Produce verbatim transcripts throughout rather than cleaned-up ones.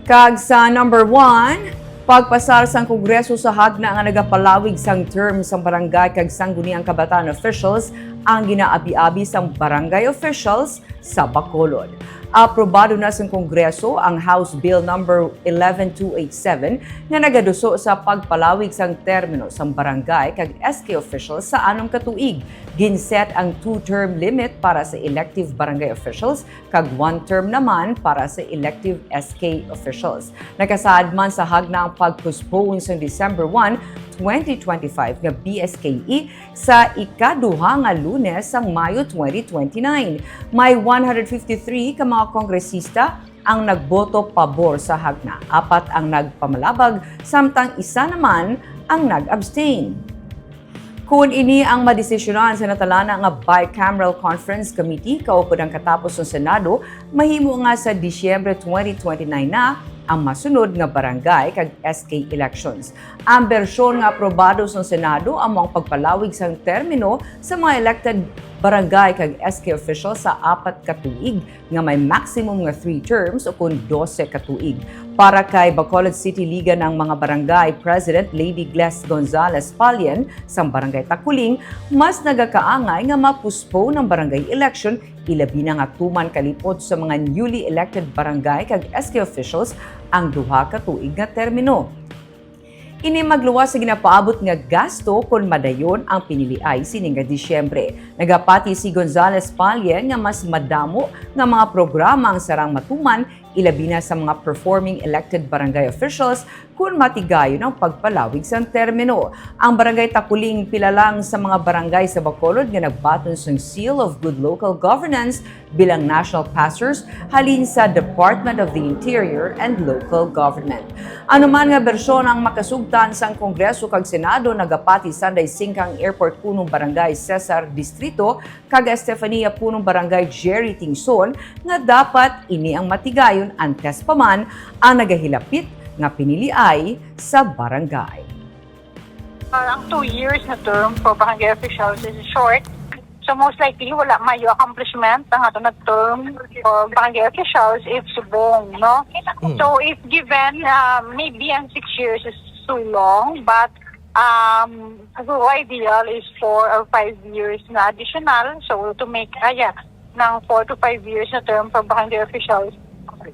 Kag sa number one, pagpasar sang Kongreso sa hagna nga nagapalawig sang term sang barangay kag sangguniang kabataan officials ang ginaabi-abi sang barangay officials sa Bacolod. Aprobado na sang Kongreso ang House Bill number eleven two eight seven nga nagaduso sa pagpalawig sang termino sang barangay kag S K officials sa anom ka tuig. Ginset ang two-term limit para sa elective barangay officials kag one term naman para sa elective S K officials. Nakasaad man sa hagna ang pag-postpone sang December one, twenty twenty-five nga B S K E sa ikaduha nga Lunes sang Mayo twenty twenty-nine. May one hundred fifty-three ka mga kongresista ang nagboto pabor sa hagna, apat ang nagpamalabag, samtang isa naman ang nag-abstain. Kon ini ang madesisyonan sa natalana nga Bicameral Conference Committee kaupod ang katapos sang Senado, mahimo nga sa Disyembre twenty twenty-nine na ang masunod nga barangay kag S K elections. Ang bersyon nga aprobado sang Senado amo ang pagpalawig sang termino sa mga elected barangay kag S K officials sa apat ka tuig nga may maximum nga three terms o kon dose ka tuig. Para kay Bacolod City Liga ng mga Barangay President Lady Gles Gonzales Palian sang Barangay Taculing, mas nagakaangay nga ma-postpone ang barangay election, ilabi na nga tuman kalipot sa mga newly elected barangay kag S K officials ang duha ka tuig nga termino. Ini magluwas sa ginapaabot nga gasto kon madayon ang piniliay sini nga Disyembre. Nagapati si Gonzales Palian nga mas madamo nga mga programa ang sarang matuman, ilabi na sa mga performing elected barangay officials, kon matigayon ang pagpalawig sang termino. Ang Barangay Taculing pila lang sa mga barangay sa Bacolod nga nagbaton sang Seal of Good Local Governance bilang national passers halin sa Department of the Interior and Local Government. Ano man nga bersyon ang makasugtan sang Kongreso kag Senado, nagapati Sanday Singkang Airport Punong Barangay Cesar Distrito kag Estefania Punong Barangay Jerry Tingson nga dapat ini ang matigayon antes pa man ang nagahilapit nga piniliay sa barangay. Uh, ang two years na term for barangay officials is short. So most likely, wala mayo accomplishment ang ato na term for barangay officials if subong, no? Mm. So if given, uh, maybe ang six years is too long, but um, so ideal is four or five years na additional. So to make, uh, yeah, ng four to five years na term for barangay officials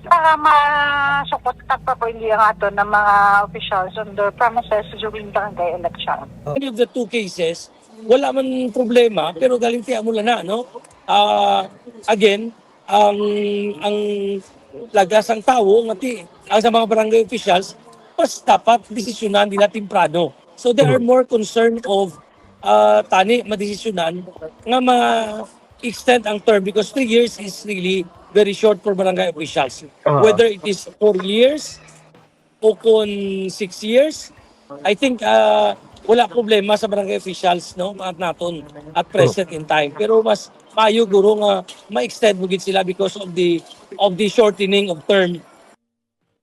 para masukot pa po hindi ang ato ng mga officials on their premises during barangay election. Any of the two cases, wala man problema, pero galing tiya mo lang na, no? Ah, again, ang ang lagas ang tawo nga ti ang sa mga barangay officials, mas dapat desisyonan nila temprano. So they are more concerned of uh, tani madesisyonan nga ma-extend ang term because three years is really very short for barangay officials. Ah. Whether it is four years o kung six years, I think uh, wala problema sa barangay officials, no, mga naton at present in time. Pero mas maayo guro nga ma-extend mo gid sila because of the of the shortening of term